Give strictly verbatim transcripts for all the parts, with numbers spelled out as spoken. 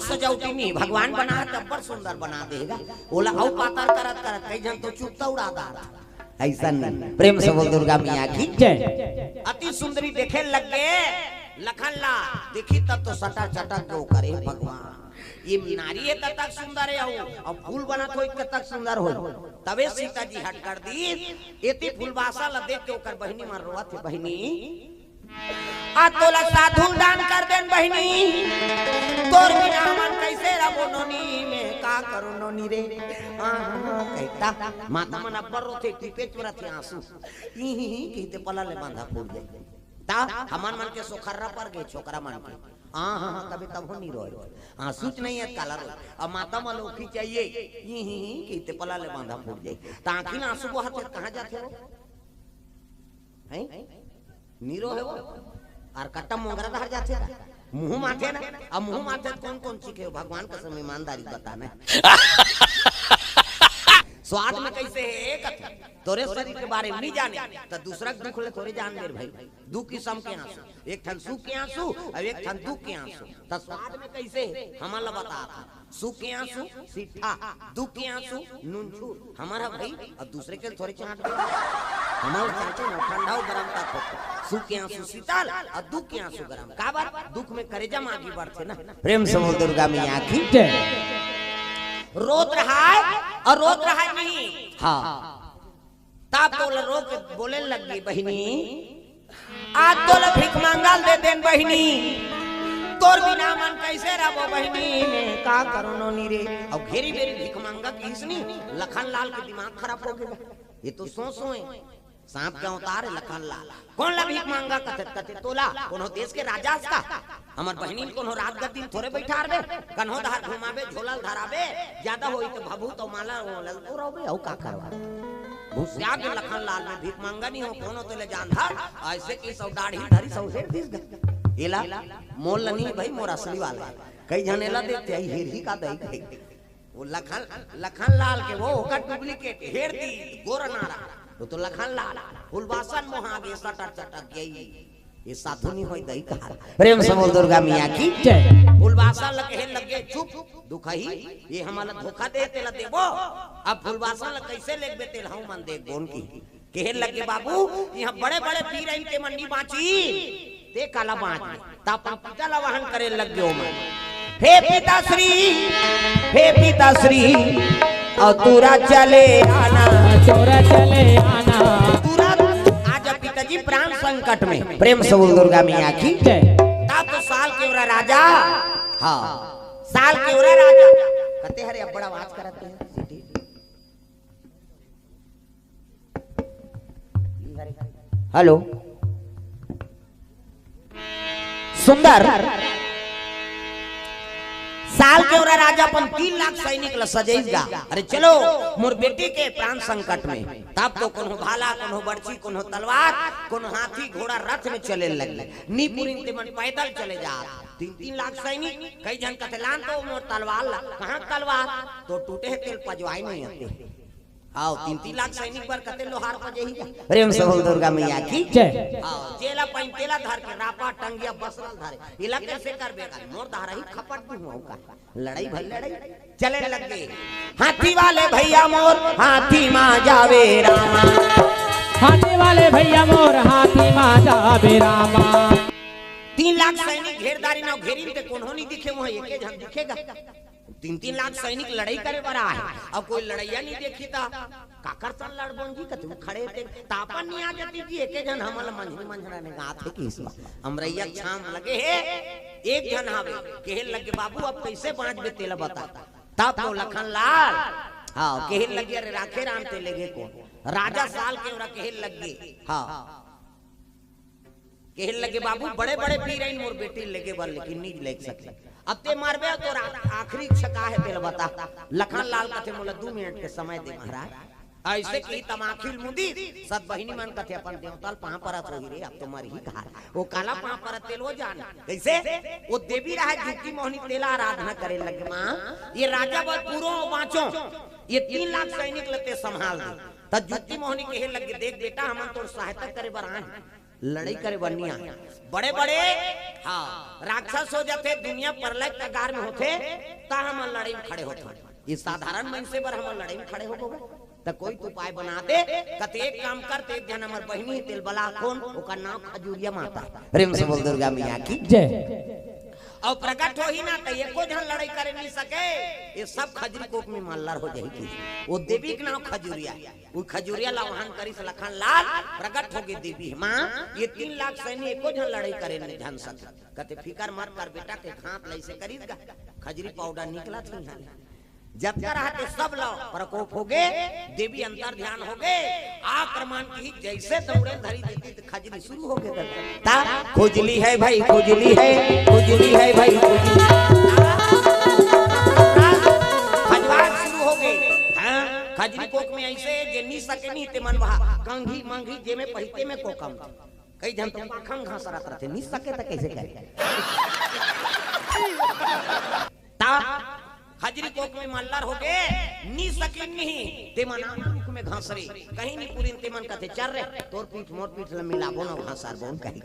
सजौटी नहीं, भगवान बना है तब बड़ सुंदर बना देगा। ओला अउ पातर करत करत कई झन तो चुकता उड़ा डारथे। ऐसा नहीं, प्रेम से बोल दुर्गा मैया की। जय। अति सुंदरी देखे लग गे लखन ला, देखी तब तो सटा चटक के ओकर, "हे भगवान, ये नारी हे कतक सुंदर हे, अउ, अउ फूल बनत होई कतक सुंदर होई।" तबे सीता जी हट कर दी, एती फुलवासा ला देख के ओकर बहिनी मन रोवत हे, बहिनी, आ तोला साधु दान कर देन बहिनी, तोर बिना मन कैसे रबो नोनी, मैं का करो नोनी रे। आ, कहता, माता मन अब्बर रोथे, टीपे चुरत हे आंसू। ई ही ही कहते पला ले बांधा फूट जाए। ता हमन मन के सोखर्रा पर गे छोकरा मन के। आ, हाँ, हाँ, कभी तब हो नहीं रोए। आंसू च नहीं है, काला रोए। अब माता मन लोग ही चाहिए। ई ही ही कहते पला ले बांधा फूट जाए। ता आंखी ना आंसू बहत हे, कहाँ जाथे वो? हैं? नीरो हे वो। अउ कट्टा मोंगरा धर जाथे ना। मुंह माथे ना। अब मुंह माथे त कौन कौन चीखे हो? भगवान कसम ईमानदारी बताना। स्वाद में कैसे हे एक कथे? तोरे शरीर के बारे में नहीं जाने, त दूसरा के दुख ले थोरे जान दे रे भाई। दू किसम के आंसू, एक ठन सुख के आंसू अउ एक ठन दुख के आंसू। त स्वाद में कैसे हे? हमन ला बता। सुख के आंसू सिट्ठा, दुख के आंसू नूनछूर। हमर ह भाई, अब दूसरे के थोरे चांट दे। हमर चांटे ना, ठंडा अउ गरम तक होथे। सुख के आंसू शीतल अउ दुख के आंसू गरम। काबर? दुख में करेजा म आगी बढ़थे ना। प्रेम से बोल दुर्गा मैया की। जय। रोत रहा है अउ रोत रहा है नहीं। हाँ। तब तोला रो के बोले लग गे, बहिनी, आज तोला भीख मांगा ल दे देन बहिनी, तोर बिना मन कैसे रबो बहिनी, मैं का करो नोनी रे। अउ घेरी बेरी भीख मांगा किहिस नी, लखन लाल के दिमाग खराब हो गे। ये तो सो सो हे, सांप के अवतार हे लखन लाल। कोन ला भीख मांगा कथे, कथे तोला कोनो देश के राजा अस का? हमर बहिनी ल कोनो रात गद्दी ल थोरे बइठारबे, कन्हो डहर घुमाबे, झोला ल धराबे, जादा होई त भभूत अउ माला ओला ल पुरवाबे, अउ का करवाबे? भुसिया के लखन लाल, मैं भीख मांगा नहीं हो, कोनो तेला जान धर, अइसे कि सौ दाढ़ी धरी सौ हेर दिस गा। एला मोल ल नहीं भाई, मोर असली वाला हे। कई झन एला देथे, आई हेर ही का दई कही। वो लखन, लखन लाल के वो ओकर डुप्लीकेट हेर दी, गोर नारा। वो तो लखन लाल, फुलवासन मोहा गे सटर चटक गई। ये साधु नहीं होई दई कहा। प्रेम से बोल दुर्गा मैया की। जय। फुलवासन ल कहे लग गे, चुप, दुखही, ये हमला धोखा दे, तेला देबो। अब फुलवासन ल कैसे लेगबे, तेला हम मन देख बोन की। कहे लग गे, बाबू, इहाँ बड़े-बड़े पीर आइन के मन नी बाँची, ते काला बाँच। त अपन पिता ला वाहन करे लग गे ओमन। हे पिताश्री, हे पिताश्री, अउ तुरा चले आना। तुरा चले आना। तुरा, आज पिताजी प्राण संकट में। प्रेम से बोल दुर्गा मैया की। जय। तब तो साल केवरा राजा, हाँ, साल केवरा राजा। कते हरे अब्बड़ आवाज करत हे। हेलो। सुंदर। साल केवरा राजा अपन तीन लाख सैनिक ल सजइस गा। अरे चलो, मोर बेटी के प्राण संकट में। तब तो कोनो भाला, कोनो बरछी, कोनो तलवार, कोनो हाथी, घोड़ा, रथ में चले लगे। नी पुरिन ते मन पैदल चले जात। तीन तीन लाख सैनिक, कई झन कथे लान तो मोर तलवार ला। कहाँ तलवार? तो टूटे हे तेल पजवाई नहीं आते। आओ, तीन तीन लाख सैनिक बर कते लोहार पजेही। प्रेम से बोल दुर्गा मैया की। जय। आओ, जेला पाइन तेला धर के रापा टंगिया बसरल धरे। इला कैसे करबे का? मोर धारा ही खपट दूँ का। लड़ाई भई लड़ाई। चले लग गे। हाथी वाले भैया मोर, हाथी मा जावे रामा। हाथी वाले भैया मोर, हाथी मा जावे रामा। तीन लाख सैनिक घेरदारी ना घेरिन ते कोनो नहीं दिखे, वहाँ एके झन दिखेगा। तीन तीन लाख सैनिक लड़ाई करे बर आए, अब कोई लड़ैया नहीं देखी त काकर सन लड़बोन जी, कतू खड़े ते तापन नहीं आ जाती जी, एके झन हमल मंझनी मंझना ने गात हे कि इस बार अमरैया छाम लगे हे, एक झन हावे, कहे लगे, "बाबू, अब कैसे बाँचबे तेला बता।" तब तो लखन लाल, हाँ, कहे लगे, "अरे राखे राम ते लेगे कोन?" राजा साल केवरा कहे लगे, हाँ, कहे लगे, "बाबू, बड़े-बड़े पीर आइन मोर बेटी लेगे बर, लेकिन नी लेग सके। अब ते मरबे तो रात आखिरी इच्छा का हे, तेला बता।" लखन लाल कथे, "मोला दू मिनट के समय दे महाराज।" अइसे कि तमाखिल मुदी, सत बहिनी मन कथे, "अपन देवता ल पाँव परत होही रे, अब तो मरही कहा।" वो काला पाँव परत तेला वो जान। कैसे? वो देवी रहा जुक्ति मोहनी तेला आराधना करे लगे, "माँ, ये राजा बर पूरो बाँचो, ये तीन लाख सैनिक ल ते संभाल दे।" त जुक्ति मोहनी कहे लगे, "देख बेटा, हमन तोर सहायता करे बर आए हन।" लड़ई करे बर नइ आए। बड़े बड़े, हाँ, राक्षस हो जाथे, दुनिया परलय कगार में होथे, त हमन लड़ई में खड़े होथन। ये साधारण मनसे बर हमन लड़ई में खड़े हो गए। त कोई तो उपाय बना दे। कते एक काम कर, ते एक झन हमर बहिनी हे, तेला बला कोन, ओकर नाम खजुरिया माता। प्रेम से बोल दुर्गा मैया की। जय। अउ प्रगट होही ना, त एको झन लड़ई करे नइ सके। ये सब खजरी कोक में मल्लर हो जाही कि। वो देवी के नाम खजुरिया। वो खजुरिया ला आवाहन करिस लखन लाल, प्रगट होगे देवी। माँ, ये तीन लाख सैनी एको झन लड़ई करे नइ झन सके। कते फिकर मत कर बेटा, के हाथ ल अइसे करिस गा, खजरी पाउडर निकलत हे इहाँ ले। जतका रहत हे सब ला प्रकोप होगे, देवी अंतर ध्यान होगे, आक्रमण की जइसे दौड़े धरी देती त खजरी शुरू होगे। ता खुजली है भाई, खुजली है, खुजली है भाई, खुजली। खजवार शुरू होगे। हाँ, खजरी कोक में अइसे जे नइ सके नइ ते मन वहा कंघी मंघी जेमे पहिते में कोकम। कई झन तो पाखा म घासरत रथे, नइ सके त कइसे करे? ता खजरी कोक में मल्लर होगे, नइ सके नइ, ते मन आना रुख में घासरे, कहीं नइ पुरिन ते मन कथे, "चल रे, तोर पीठ मोर पीठ ल मिलाबो न घासरबो न," कही।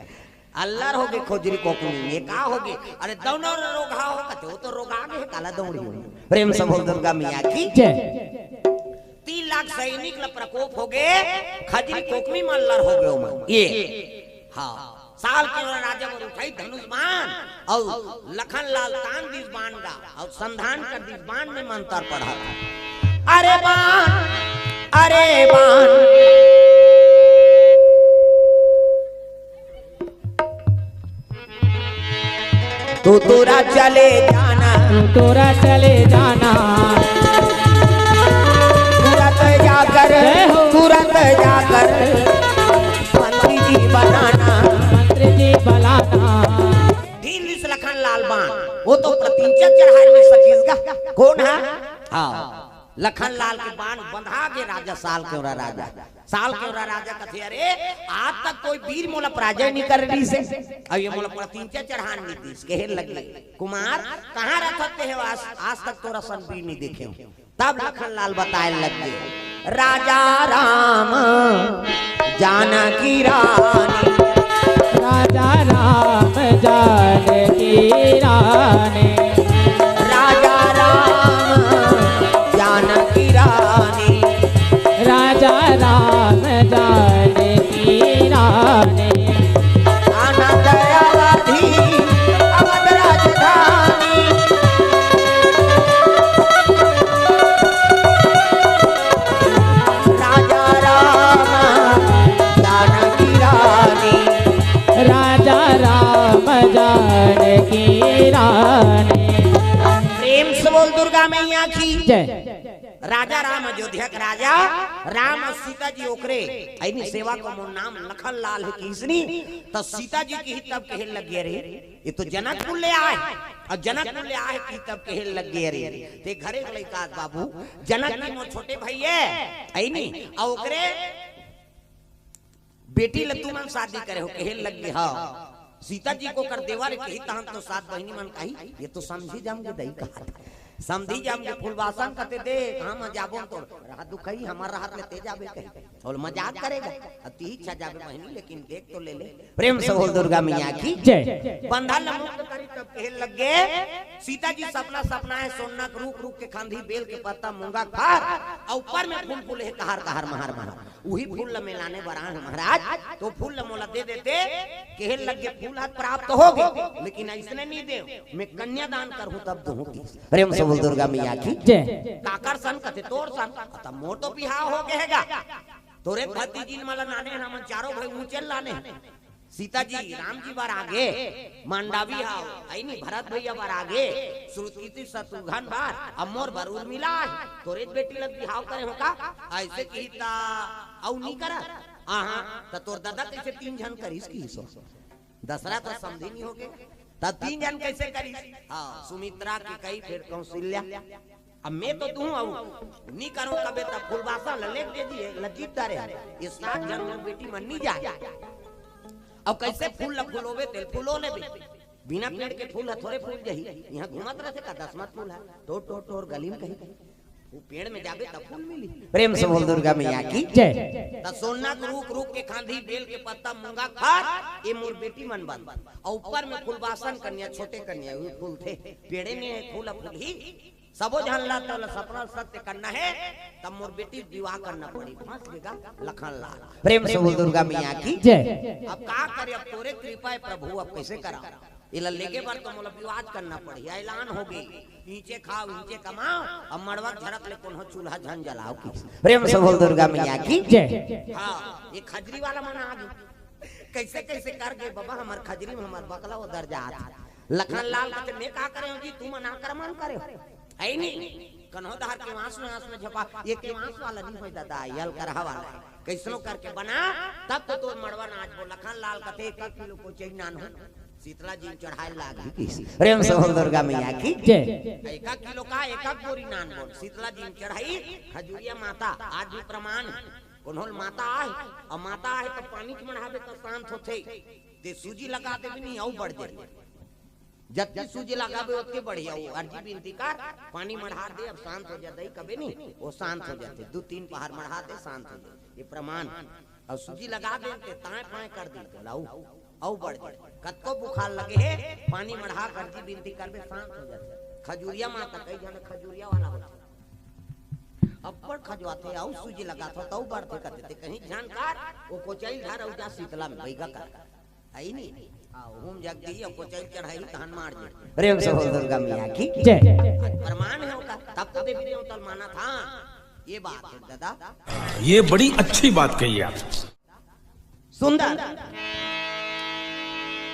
अल्लर होगे खजरी कोक में, ये का होगे? अरे दौनो रोगहा हो कथे, वो तो रोगा गे, काला दौड़ी हो। प्रेम से बोल दुर्गा मैया की। जय। तीन लाख सैनिक ल प्रकोप होगे, खजरी कोक में मल्लर होगे ओमन। ये, हाँ, साल के राजा बर उठाई धनुष बाण, अउ लखन लाल तान दिस बाण गा, अउ संधान कर दिस बाण में मंतर पढ़त। अरे बाण, अरे बाण। तू तोरा चले जाना, तू तोरा चले जाना। तुरंत जाकर, जय हो। तुरंत जाकर मंत्री जी बनाना। मंत्री जी बनाना। ढील दिस लखन लाल बाण, वो तो प्रतींचा चढ़ाए में सकीस गा। कोन हा? हाँ। लखन लाल के बाण बंधा गे राजा साल के ओरा राजा। साल के ओरा राजा कथे, "अरे, आज तक कोई बीर मोला पराजय नइ करे रिहिस हे। अब ये मोला प्रतींचा चढ़ान नइ दिस।" कहे लगे, "कुमार, कहाँ रखत हे आज, आज तक तोर असन बीर नइ देखे हँव।" तब लखन लाल बताए लगे, "राजा राम जानकी रानी।" राजा राम जानकी रानी। राजा राम जानकी रानी। राजा राम जानकी रानी। आनंद अवधि अवध राजधानी। राजा राम जानकी रानी। राजा राम जानकी रानी। प्रेम से बोल दुर्गा मैया की। जय। राजा राम अयोध्या के राजा, राम अउ सीता जी ओकरे, अइनी सेवा को मोर नाम लखन लाल हे किसनी, त सीता जी किही तब कहे लगे, "अरे, ये तो जनकपुर ले आए, अउ जनकपुर ले आए किही तब कहे लगे, अरे, ते घरे के लइका बाबू, जनक जी मोर छोटे भइया, अइनी, अउ ओकरे बेटी ल तुमन शादी करे हो," कहे लगे, "हाँ।" सीता जी के ओकर देवर किही तहन तो सात बहिनी मन कही, "ये तो समधी जम गे दई कहा था।" समधी जम गे फूलबासन कथे, "दे, कहाँ म जाबो तो रहा दुखई, हमर रहत ले ते जाबे," कही। अउ मजाक करे गा, "अति इच्छा जाबे बहिनी, लेकिन देख तो ले ले।" प्रेम से बोल दुर्गा मैया की। जय। बंधन ल मुक्त करी तब कहे लगे, सीता जी सपना सपनाए, सोना के रूख, रूख के खांधी, बेल के पत्ता, मूंगा के फर, अउ ऊपर में फूल फूले हे, कहार कहार, महार महार। उही फूल ल मैं लाने बर आए हँव महाराज, त ओ फूल ल मोला दे देते। कहे लगे, "फूल ह प्राप्त होगे, लेकिन अइसने नइ देंव, मैं कन्यादान करहूँ तब दूहूँ।" प्रेम से बोल दुर्गा मैया की। जय। "काकर सन?" कथे, "तोर सन।" "त मोर तो बिहाव होगे हे गा, तोरे भतीजिन मन ल लाने हन, हमन चारों भाई ऊँचे ल लाने हन।" सीता जी राम जी बर आगे, मांडवी हव, अइनी भरत भइया बर आगे, श्रुति शत्रुघ्न बर, अउ मोर बर उर्मिला हे, तोरेच बेटी ल बिहाव करे हों का? अइसे किही त अउ नइ करा? आहा, त तोर ददा कइसे तीन झन करिस किहिस हो? दसरा त समधी नइ होगे, त तीन झन कइसे करिस? हाँ, सुमित्रा, कैकई, फेर कौशल्या। अब मैं तो दूहूँ अउ नइ करँव कबे त फूलबासन ल लेग दे दिए, लज्जित डारे। ये सात झन मोर बेटी मन नइ जाए। अब कइसे फूल ल फुलोबे, तेल फुलो लेबे। बिना पेड़ के फूल ह थोरे फूल जाही। इहाँ घूमत रहिथे का दसमत फूल ह, टोर, टोर, टोर गली म कहीं, कहीं। वो पेड़ में जाबे तब फूल मिली। प्रेम से बोल दुर्गा मैया की जय। त सोना के रूख, रूख के खांधी, बेल के पत्ता, मूंगा के फर, ये मोर बेटी मन बन। अउ ऊपर में फूलबासन कन्या, छोटे कन्या, वो फूलथे। पेड़े में है फूल, फूल ही। सबो झन ला तो सपना सत्य करना है, तब मोर बेटी विवाह करना पड़ी। फंस गेगा लखन लाल। प्रेम से बोल दुर्गा मैया की जय। अब का करे, अब तोरे कृपा है प्रभु, अब कैसे करा? एला लेगे बर तो मोला विवाह करना पड़ही। ऐलान हो गई, नीचे खाओ, नीचे कमाओ, अब मड़वा के झरक ले कोनो चूल्हा झन जलाओ की। प्रेम से बोल दुर्गा मैया की जय। हाँ, ये खजरी वाला मन आ गए। कैसे कैसे कर गए बाबा, हमर खजरी में हमर बकला उधर जात। लखन लाल कहते, "मैं का करे हूँ जी, तुमन आक्रमण करे हो, है नहीं?" कन्हो डहर के वांस में, आंस में झपा, ये के वांस वाला नहीं होय दादा, ये अलकरहा वाला। कैसनो करके बना, तब तो तोर मड़वा नाचबो। लखन लाल कथे, "एक किलो कोचई नान हो, शीतला जी चढ़ाए लाग।" प्रेम से बोल दुर्गा मैया की जय। एक किलो का एक बोरी नान बोल, शीतला जी चढ़ाई। खजुरिया माता आज भी प्रमाण है। कोनो ल माता आए, और माता आए तो पानी के मढ़ाबे तो शांत होथे। ते सूजी लगा देबे नहीं, अउ बढ़ जाए। जतनी सूजी लगाबे ओतके बढ़िया। वो अर्जी बिनती कर, पानी मढ़ा दे, अब शांत हो जा दई, कबे नहीं, वो शांत हो जाथे। दू तीन पहार मढ़ा दे, शांत हो जाए, ये प्रमाण। और सूजी लगा दे ते ताए पाए कर दे तो लाऊ, अउ बढ़ जाए। कतको बुखार लगे हे, पानी मढ़ा, अर्जी बिनती करबे, शांत हो जाथे। खजुरिया माता कई झन खजुरिया वाला होथे। अब्बड़ खजुआथे, अउ सूजी लगाथो, तउ बढ़थे कथे। ते कहीं झन कर, वो कोचई धर, अउ जा शीतला में बैगा कर। है नी? हाँ, हुम जग दी, अब कोचई चढ़ाई, धान मार दे। प्रेम से बोल दुर्गा मैया की जय। प्रमाण है ओकर, तब तो देवी देवता माना था। ये बात है दादा। ये बड़ी अच्छी बात कही आप। सुंदर।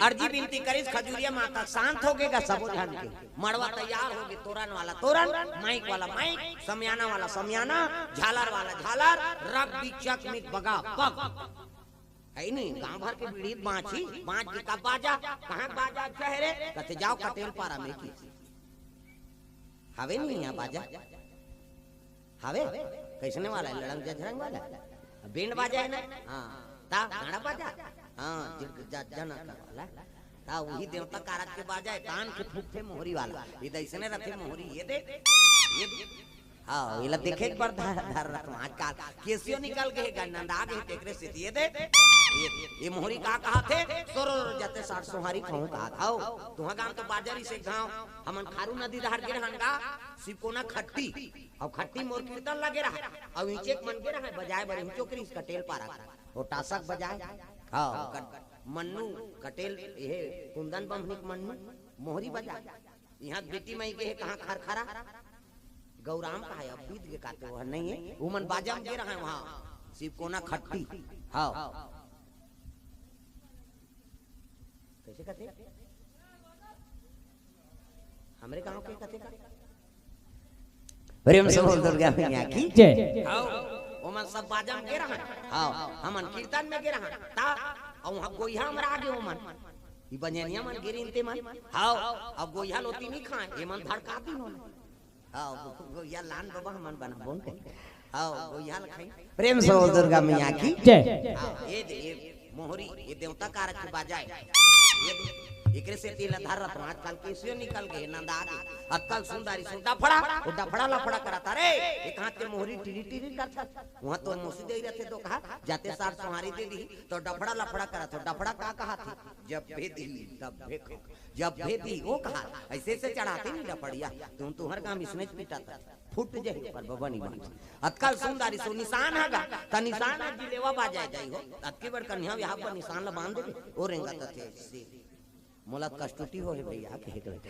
अर्जी बिनती करिस खजुरिया माता, शांत हो गेगा सबो झन के। मड़वा तैयार हो गे, तोरन वाला तोरन, माइक वाला माइक, समियाना वाला समियाना, झालर वाला झालर, रग बिचक मित बगा पग। है नी, गांव भर के बीड़ी बांची, बांच के का बाजा, कहाँ बाजा अच्छा है रे? कथे, "जाओ कटेल पारा में की।" हवे नहीं यहाँ बाजा? हवे? कैसने वाला है? लड़ंग जझरंग वाला? बैंड बाजा है ना? हाँ। ता गाना बाजा? हाँ, जिन-, जा-, जना कर वाला। ता वही देवता कारक के बाजा है, तान के फूकथे मोहरी वाला। ये दैसने रथे मोहरी, ये दे, ये दे। हाँ, एला देखे एक बार धर, धर रख आजकल। केसियो निकल गए, गंडंडा गए, तेकरे से दिए दे। ये, ये मोहरी का कहा थे? सोरो जते साठ सोहारी खाऊं कहा था। तुहा गांव तो बाजारी से गांव, हमन खारू नदी धार गिर हंगा, सिकोना खट्टी। अउ खट्टी मोर कीर्तन लगे रहा। अउ इंचे के मन गे रहा, बजाए बर इंचो करिस कटेल पारा। वो टासक बजाए। हाँ, कट-, मन्नू कटेल, ये कुंदन बमनिक मन्नू, मोहरी बजाए। यहाँ बेटी माई गे हे कहाँ खरखरा? गौराम कहा है, अब बीत के काते वो नहीं है। उमन बाजा में गे रहा है वहाँ। सिकोना खट्टी। हाँ। कैसे कहते? हमरे गांव के कथे का? प्रेम से बोल दुर्गा मैया की जय। हाँ, ओमन सब बाजा में गे रहा है। हाँ, हमन कीर्तन में गे रहा है। ता, अउ वहाँ गोइहा हमरा आगे ओमन। ई बंजनिया मन गिरिन ते मन। हाँ, अब गोइहा लोती नहीं खाए, ये मन धड़का दिन ओमन। हाँ, गो-, गोइहा लान बाबा हमन बनाबो न कही। हाँ, गोइहा ल खाई। प्रेम से बोल दुर्गा मैया की जय। हाँ, ये दे, ये मोहरी, ये देवता कारक के बाजा है। ये दे, एकरे से तेल धर रहा था, आजकल केसियो निकल गए, नंदा आ गए। अक्कल सुंदरी सुन डफड़ा, वो डफड़ा लफड़ा करता रे। एक हाथ के मोहरी टिरी टिरी करता। वहाँ तो मौसी दे रहे थे तो कहा, "जाते सार सुहारी दे दी।" तो डफड़ा लफड़ा करता, डफड़ा का कहा थे? "जब भेदी, तब भेखो।" जब भेदी, वो कहा, ऐसे से चढ़ाते नहीं डफड़िया, तुम तुहर काम इसने पीटा था, फुट जाही ऊपर बबा नहीं बांच। अतका सुंदर इसो निशान हगा, त निशान ह जिलेवा बाजाए जाई हो, अतकी बड़ कन्या यहाँ पर निशान ला बांध दे, ओ रेंगा त थे से। मोला कष्टुटी हो हे भैया, कहे के बेटे।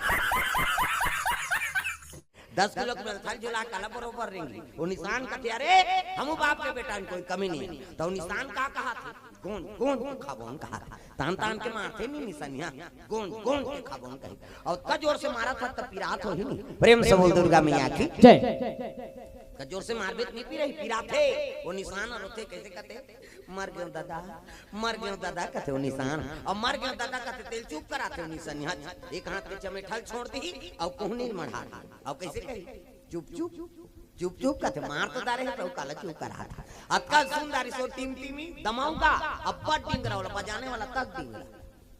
दस किलो के बेलथल झुला काला बरोबर रेंगी, वो निशान कथे, "अरे, हमू बाप के बेटा में कोई कमी नहीं है।" तो निशान का कहा थे? गोंद, गोंद के खाबोन कहा। तान, तान के मारथे नी निसनिया। गोंद, गोंद के खाबोन कही। अउ अतका जोर से मारा था, तब पिरात होही नी। प्रेम से बोल दुर्गा मैया की जय। का जोर से मारबे त नी पिरही, पिराथे। वो निशान अउ होथे, कैसे कथे? "मर गयो दादा, मर गयो दादा," कथे वो निशान। अउ "मर गयो दादा" कथे, तेल चुप कराथे वो निसनिया। एक हाथ के चमेठल छोड़ दी, अउ कोहनी मढ़ा दी। अउ कैसे कही? "चुप, चुप।" चुप चुप कथे, मार तो डारे हे, तो काला चुप करा था। अतका सुंदर इसो टिमटिमी दमाऊगा, अब्बड़ डिंगरा वाला बजाने वाला तक डिंगरा।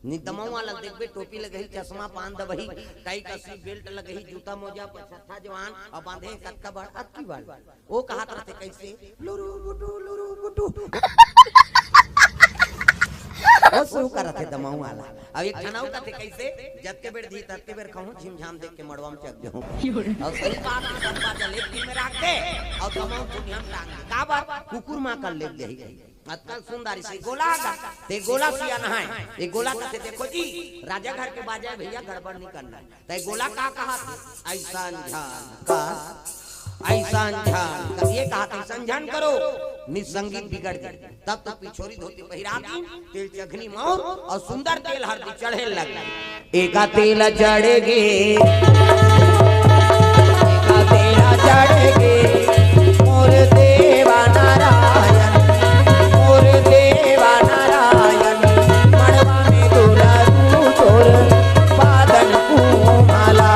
नितमऊ वाला देखबे, टोपी लगही, चश्मा पान दबही, टाई का सीट बेल्ट लगही, जूता मोजा, पछत्था जवान, अउ बांधे कतका बड़, अतकी बड़। ओ कहत रथे कइसे? लुरु बुटु, लुरु बुटु। ओ सु करत हे दमऊ वाला। अब एक ठन अउ कथे कइसे? जतके बेर दी, ततके बेर खाहूं, झिमझाम देख के मड़वा में चक देहूं। अउ सही बात, सब बात एक दिन में राख दे, अउ दमऊ दुनिया में टांग दे। का बात? कुकुर मां कर ले गई। अतका सुंदर से गोला गा, ते गोला सिया नहाय, ये गोला कथे, देखो जी, राजा घर के बाजा हे भइया, गड़बड़ नहीं करना। ते गोला का कहा थे? अइसन झन का, अइसन झन का, ये कहा थे, अइसन झन करो, नित संगीत बिगड़ जाय। तब तो पिछोरी धोती पहिरा दी, तेल चघनी मौर अउ सुंदर तेल हरदी चढ़े लग गई। एका तेल चढ़ गे, एका तेल चढ़ गे, मोर देवा नारायण, मोर देवा नारायण, मड़वा में दुलरू तोर, पादन कुमाला।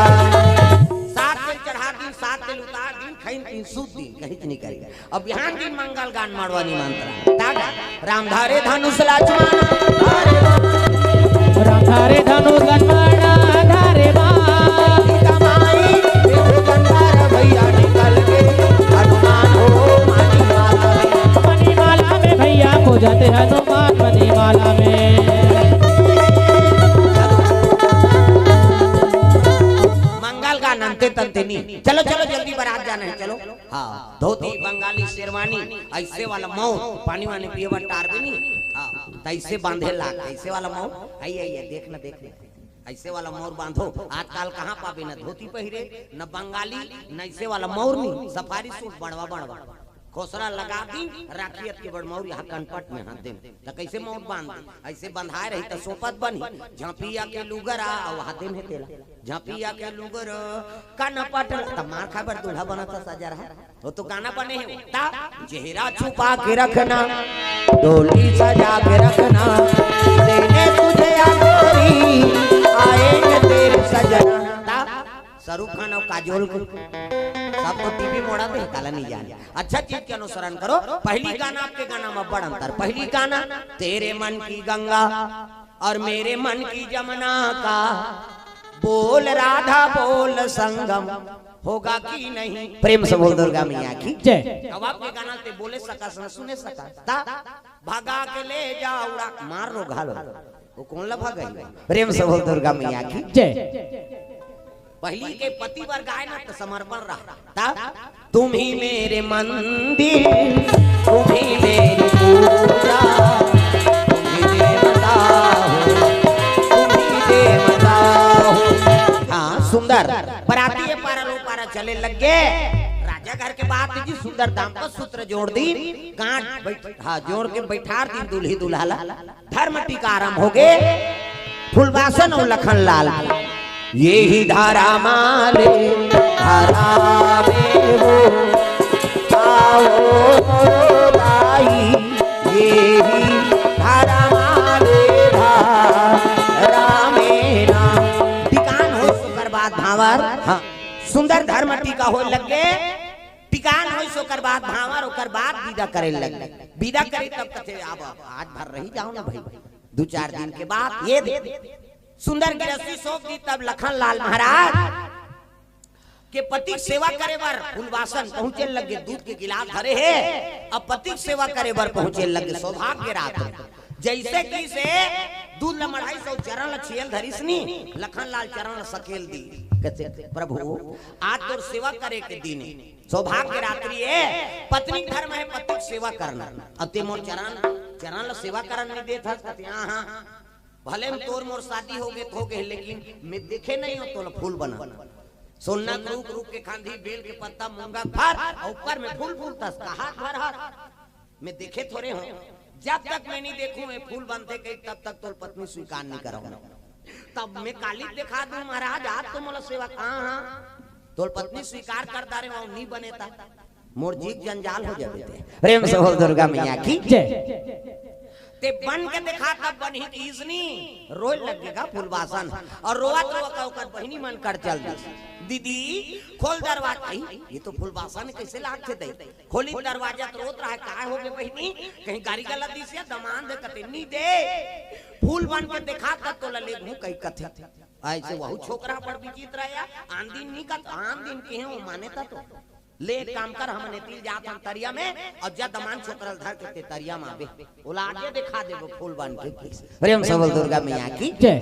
सात तेल चढ़ा दिन, सात तेल उतार दिन, खइन तीन सूत दिन, कहीं नहीं करेगा। अब बिहान दिन मंगल गान माड़वा निमंत्रण। तागा, राम धारे धनुष लक्ष्मण धारे बाण। राम धारे धनुष लक्ष्मण धारे बाण। सीता माई देखो गंगार भइया निकल के, हनुमान हो मणिमाला में। मणिमाला में भइया खोजत हनुमान मणिमाला में। मंगल गान अंते तंते नी। चलो, चलो, जल्दी बरात जाना है, चलो। हाँ, धोती, बंगाली, शेरवानी, अइसे वाला मौर, पानी वानी पिए बर टार भी नहीं। हाँ, त अइसे बांधे लाग, अइसे वाला मौर, आई, आई, आई, देख ना, देख ना। अइसे वाला मौर बांधो, आजकल कहाँ पाबे, न धोती पहिरे, न बंगाली, न अइसे वाला मौर नहीं, सफारी सूट बड़वा, बड़वा। खोसरा लगा दी, राखी अतके बड़ मौर यहाँ कनपट में हाथ दे। त कइसे मौर बांध दे? अइसे बंधाए रही त सोपत बनी, झपिया के लुगरा, अउ हाथे में तेला। झपिया के लुगर कनपट ल-, त मार खाए बर दूल्हा बनत ह सजा रहा। वो तो गाना बने हे वो। ता जेहरा छुपा के रखना, डोली सजा के रखना, देने तुझे या गोरी, आएंगे तेरे सजना। ता शाहरुख खान अउ काजोल के सब तो टीवी मोड़ा दे, काला नहीं जाने। अच्छा चीज के अनुसरण करो। पहली गाना, अब के गाना में बड़ अंतर। पहली गाना, तेरे मन की गंगा और मेरे मन की जमुना का बोल राधा बोल संगम होगा कि नहीं। प्रेम से बोल दुर्गा मैया की। जय। अब अब के गाना ते बोले सकस न सुने सकस। ता भगा के ले जा उड़ा, मार लो घालो। वो कोन ला भगाही? प्रेम से बोल दुर्गा मैया की। जय। पहिली के पति बर गाय ना त समर्पण रहा। ता तुम ही मेरे मंदिर, तुम ही मेरी पूजा, तुम ही देवता हो, तुम ही देवता हो। हाँ, सुंदर। बराती ये पारा लो पारा चले लग गे। राजा घर के बात जी, सुंदर दाम्पत्य सूत्र जोड़ दी। गांठ बैठ-, हाँ, जोड़ के बैठार दी दूल्ही दुल्हा ला। धर्म टीका आरंभ हो गे। फूलबासन अउ लखन लाल के। ये ही धारा माले धारा में हो, आओ मोरो दाई, ये ही धारा माले धारा में ना। टिकान होइस ओकर बाद भांवर, हाँ, सुंदर धर्म टीका होय लग गे। टिकान होइस ओकर बाद भांवर, ओकर बाद विदा करे लग गे। विदा करे तब कथे, अब आज भर रही जाओ ना भाई, दू चार दिन के बाद ये दे। सुंदर गिरस्ती सौंप दी, तब लखन लाल महाराज के पति के सेवा करे बर फूलबासन पहुंचे लग गे, दूध के गिलास धरे हे, अब पति के सेवा करे बर पहुंचे लग गे। सौभाग्य रात जइसे कि से दूध ल मढ़ाइस अउ चरण ल छियल धरिस नी, लखन लाल चरण ल सकेल दी। कथे, "प्रभु, आज तोर सेवा करे के दिन हे, सौभाग्य रात्रि हे, पत्नी के धर्म हे पति के सेवा करना, अउ ते मोर चरण, चरण ल सेवा करन नहीं देत हस।" कथे, "हाँ, हाँ।" भले में तोर मोर शादी हो गे त हो गे, लेकिन मैं देखे नहीं हो तोला फूल बना। सोना के रूख, रूख के खांधी, बेल के पत्ता, मूंगा के फर, अउ ऊपर में फूल फूलतस, कहात भर हर। मैं देखे थोरे हो। जब तक मैं नहीं देखूं ये फूल बनते कहीं, तब तक तोर पत्नी स्वीकार नहीं करूंगा। तब मैं काली देखा दूं महाराज, आज तो मोला सेवा, हाँ, हाँ। तोर पत्नी स्वीकार कर डारे, वो नहीं बने ता। मोर जीव जंजाल हो जाबे ते। प्रेम से बोल दुर्गा मैया की। जय। ते बन के देखा, तब बनही कहिस नी, रोए लग गे गा फूलबासन। अउ रोवत रोवत ओकर बहिनी मन कर चल दिस, "दीदी, खोल दरवाजा।" "आई, ये तो फूलबासन कइसे लागथे दई?" खोली दरवाजा त रोत रहय, "काय होगे बहिनी, कहीं गारी गलत दिस या?" "दमांद कथे नी दे, फूल बन के देखा, तब तोला लेगहूं कहि कथे।" अइसे वहू छोकरा बड़ विचित्र हे यार, आन दिन नी कथे, आन दिन कहे हो माने त तो। "ले एक काम कर, हमन एती ले जात हन तरिया में, अउ जा दमांद छोकरा ल धर के ते तरिया में आबे, ओला आगे देखा देबो फूल बन के।" प्रेम से बोल दुर्गा मैया की। जय।